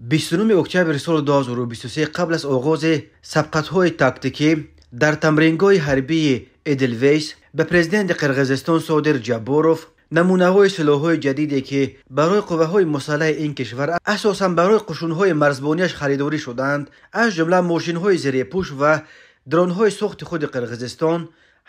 29 октябри соли 2023 қабл аз оғози сабқатҳои тактикӣ дар тамрингоҳи ҳарбии Эделвейс ба президенти Қирғизистон Содир Ҷабборов намунаҳои силоҳҳои ҷадиде, ки барои қувваҳои мусаллаҳи ин кишвар, асосан барои қушунҳои марзбонияш харидорӣ шудаанд, аз ҷумла мошинҳои зирепӯш ва дронҳои сохти худи Қирғизистон,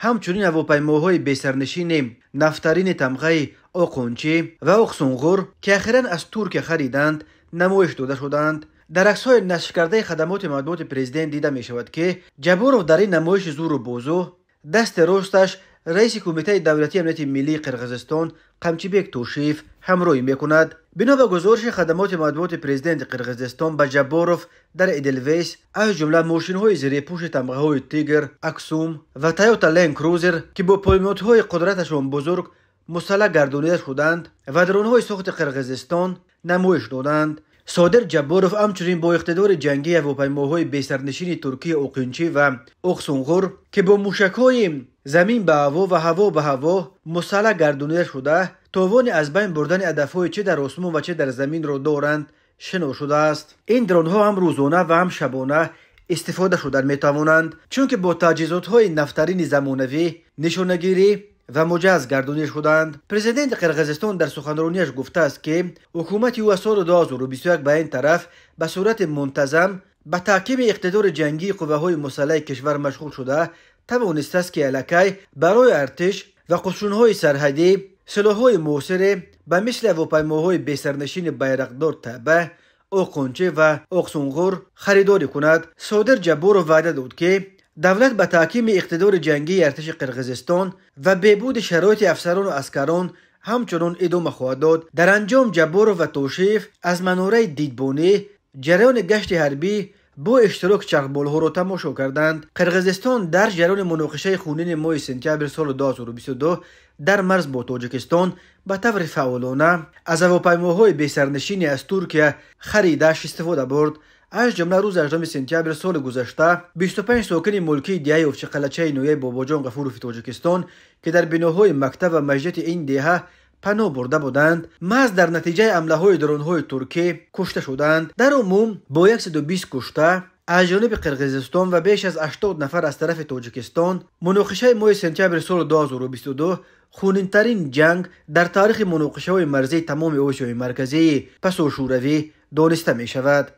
ҳамчунин ҳавопаймоҳои бесарнишини нафтарини тамғаи Оқунчӣ ва Оқсунғур, ки ахиран аз Туркия хариданд, намоиш дода шудаанд. Дар аксҳои нашркардаи хадамоти матбуоти президент дида мешавад, ки Ҷабборов дар ин намоиши зуру бозу дасти росташ раиси Кумитаи давлатии амнияти миллии Қирғизистон Қамчибек Тошиев ҳамроҳӣ мекунад. Бино ба гузориши хадамоти матбуоти президенти Қирғизистон, ба Ҷабборов дар Эделвейс аз ҷумла мошинҳои зирепӯши тамғаҳои Тигр, Аксум ва Тойота Ленд Крузер, ки бо пулемётҳои қудраташон бузург мусаллаҳ гардонида шуданд, ва дронҳои сохти Қирғизистон намоиш доданд. Содир Ҷабборов ҳамчунин бо иқтидори ҷангии ҳавопаймоҳои бесарнишини туркии Оқинчӣ ва Оқсунғур, ки бо мушакҳои замин ба ҳаво ва ҳаво ба ҳаво мусаллаҳ гардонида шуда, товони аз байн бурдани ҳадафҳои чӣ дар осмон ва чӣ дар заминро доранд, шинос шудааст. Ин дронҳо ҳам рӯзона ва ҳам шабона истифода шудан метавонанд, чунки бо таҷҳизотҳои нафтарини замонавӣ нишонагирӣ ва муҷаҳҳаз гардонида шудаанд. Президенти Қирғизистон дар суханронияш гуфтааст, ки ҳукумати ӯ аз соли 2021 ба ин тараф ба сурати мунтазам ба таҳкими иқтидори ҷангии қувваҳои мусаллаҳи кишвар машғул шуда тавонистааст, ки аллакай барои артиш ва қушунҳои сарҳадӣ силоҳҳои муосире ба мисли ҳавопаймоҳои бесарнишини Байрақдор Таба, Оқунчӣ ва Оқсунғур харидорӣ кунад. Содир Ҷабборов ваъда дод, ки давлат ба таҳкими иқтидори ҷангии артиши Қирғизистон ва беҳбуди шароити афсарону аскарон ҳамчунон идома хоҳад дод. Дар анҷом Ҷабборов ва Тошиев аз манораи дидбонӣ ҷараёни гашти ҳарбӣ бо иштироки чархболҳоро тамошо карданд. Қирғизистон дар ҷараёни муноқишаи хунини моҳи сентябри соли 2022 дар марз бо Тоҷикистон ба таври фаъолона аз ҳавопаймоҳои бесарнишини аз Туркия харидааш истифода бурд. Аз ҷумла рӯзи 8 сентябри соли гузашта 25 сокини мулкии деҳаи Овчиқалачаи ноҳияи Бобоҷон Ғафурови Тоҷикистон, ки дар биноҳои мактаб ва масҷиди ин деҳа паноҳ бурда буданд, маҳз дар натиҷаи ҳамлаҳои дронҳои туркӣ кушта шуданд. Дар умум бо 120 кушта аз ҷониби Қирғизистон ва беш аз 80 нафар аз тарафи Тоҷикистон муноқишаи моҳи сентябри соли 2022 хунинтарин ҷанг дар таърихи муноқишаҳои марзии тамоми Осиёи Марказии пасошӯравӣ дониста мешавад.